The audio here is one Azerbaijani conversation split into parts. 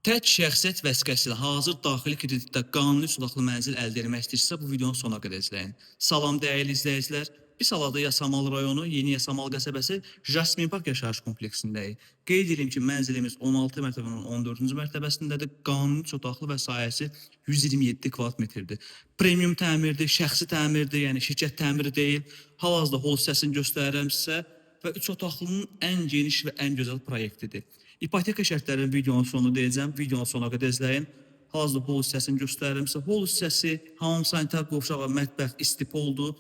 Tək şəxsiyyət vəsiqəsi ilə hazır daxili kreditdə qanuni otaqlı mənzil əldə etmək istəyirsinizsə, bu videonun sonuna qədər izləyin. Salam dəyərli izləyicilər. Biz hal-hazırda Yasamal rayonu, Yeni Yasamal qəsəbəsi Jasmin Park yaşayış kompleksindəyik. Qeyd edim ki, mənzilimiz 16 mərtəbənin 14-cü mərtəbəsindədir. Qanuni üç otaqlı və sahəsi 127 kvadrat metrdir. Premium təmirdir, şəxsi təmirdir, yəni şirkət təmiri deyil. Hal-hazırda hol hissəsini göstərirəm sizə və üç otaqlının ən geniş və ən gözəl proyektidir. İpoteka şərtlərini videonun sonunda deyəcəm. Videonun sonuna qədər izləyin. Hal-hazırda hol hissəsini göstərirəm sizə. Hol hissəsi hamam sanitar qovşaq və mətbəx istipoldur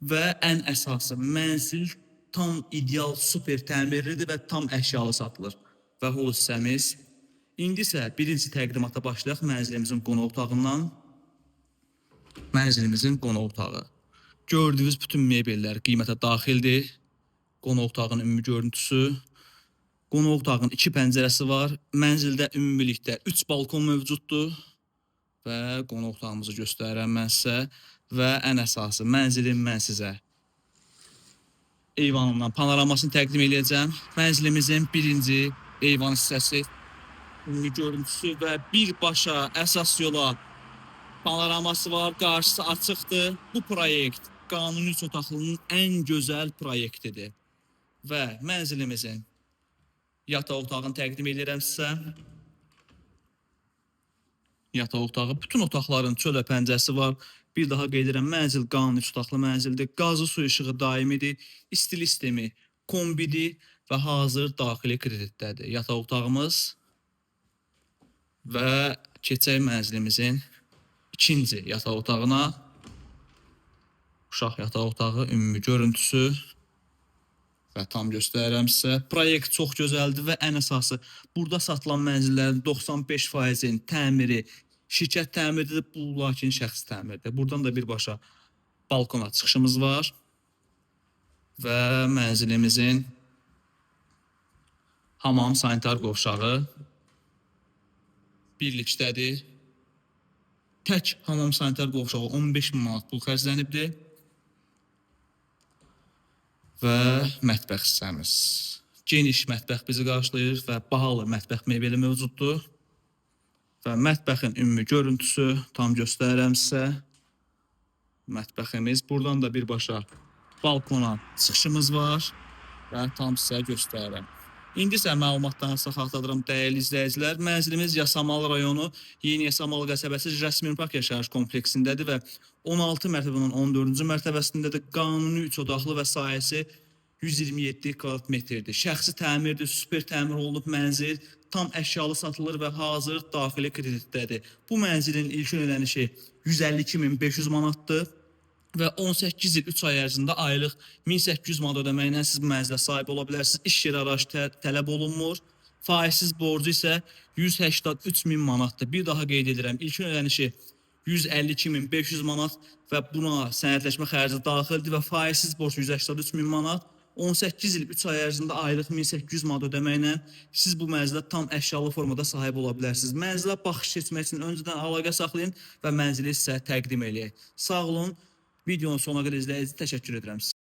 və ən əsası mənzil tam ideal super təmirlidir və tam əşyalı satılır. Və hol hissəmiz. İndi isə birinci təqdimata başlayaq mənzilimizin qonaq otağından. Mənzilimizin qonaq otağı. Gördüyünüz bütün mebellər qiymətə daxildir. Qonaq otağının ümumi görüntüsü. Qonaq otağının iki pəncərəsi var. Mənzildə ümumilikdə 3 balkon mövcuddur. Və qonaq otağımızı göstərirəm mən sizə və ən əsası mənzilin mən sizə eyvanından panoramasını təqdim eləyəcəm. Mənzilimizin birinci eyvan hissəsi, ümumi görüntüsü və birbaşa əsas yola panoraması var, qarşısı açıqdır. Bu proyekt qanuni üç otaqlının ən gözəl proyektidir. Və mənzilimizin yataq otağını təqdim edirəm sizə. Yataq otağı, bütün otaqların çölə pəncərəsi var. Bir daha qeyd edirəm, mənzil qanuni üç otaqlı mənzildir. Qazı su işığı daimidir, istilik sistemi kombidir və hazır daxili kreditdədir. Yataq otağımız və keçək mənzilimizin ikinci yataq otağına. Uşaq yataq otağı ümumi görüntüsü və tam göstərirəm sizə. Proyekt çox gözəldir və ən əsası burada satılan mənzillərin 95%-nin təmiri şirkət təmiridir, bu lakin şəxsi təmirdir. Buradan da birbaşa balkona çıxışımız var və mənzilimizin hamam sanitar qovşağı birlikdədir. Tək hamam sanitar qovşağı 15 min manat pul xərclənibdir. Və mətbəx hissəmiz. Geniş mətbəx bizi qarşılayır və bahalı mətbəx mebeli mövcuddur. Və mətbəxin ümumi görüntüsü tam göstərirəm sizə. Mətbəximiz. Buradan da birbaşa balkona çıxışımız var və tam sizə göstərirəm. İndi isə məlumatlarını sizə xatırladıram dəyərli izləyicilər. Mənzilimiz Yasamal rayonu, Yeni Yasamal qəsəbəsi Jasmin Park yaşayış kompleksindədir və 16 mərtəbənin 14-cü mərtəbəsindədir. Qanuni 3 otaqlı və sahəsi 127 kvadrat metrdir. Şəxsi təmirdir, super təmir olunub mənzil, tam əşyalı satılır və hazır daxili kreditdədir. Bu mənzilin ilkin ödənişi 152.500 manatdır və 18 il 3 ay ərzində aylıq 1800 manat ödəməklə siz bu mənzilə sahib ola bilərsiniz. İş yeri arayış tələb olunmur. Faizsiz borcu isə 183 min manatdır. Bir daha qeyd edirəm, ilkin ödənişi 152.500 manat və buna sənədləşmə xərci daxildir və faizsiz borc 183 min manat. 18 il 3 ay ərzində aylıq 1800 manat ödəməklə siz bu mənzilə tam əşyalı formada sahib ola bilərsiniz. Mənzilə baxış keçmək üçün öncədən əlaqə saxlayın və mənzili sizə təqdim eləyək. Sağ olun. Videonun sonuna qədər izlədiyiniz üçün təşəkkür edirəm sizə.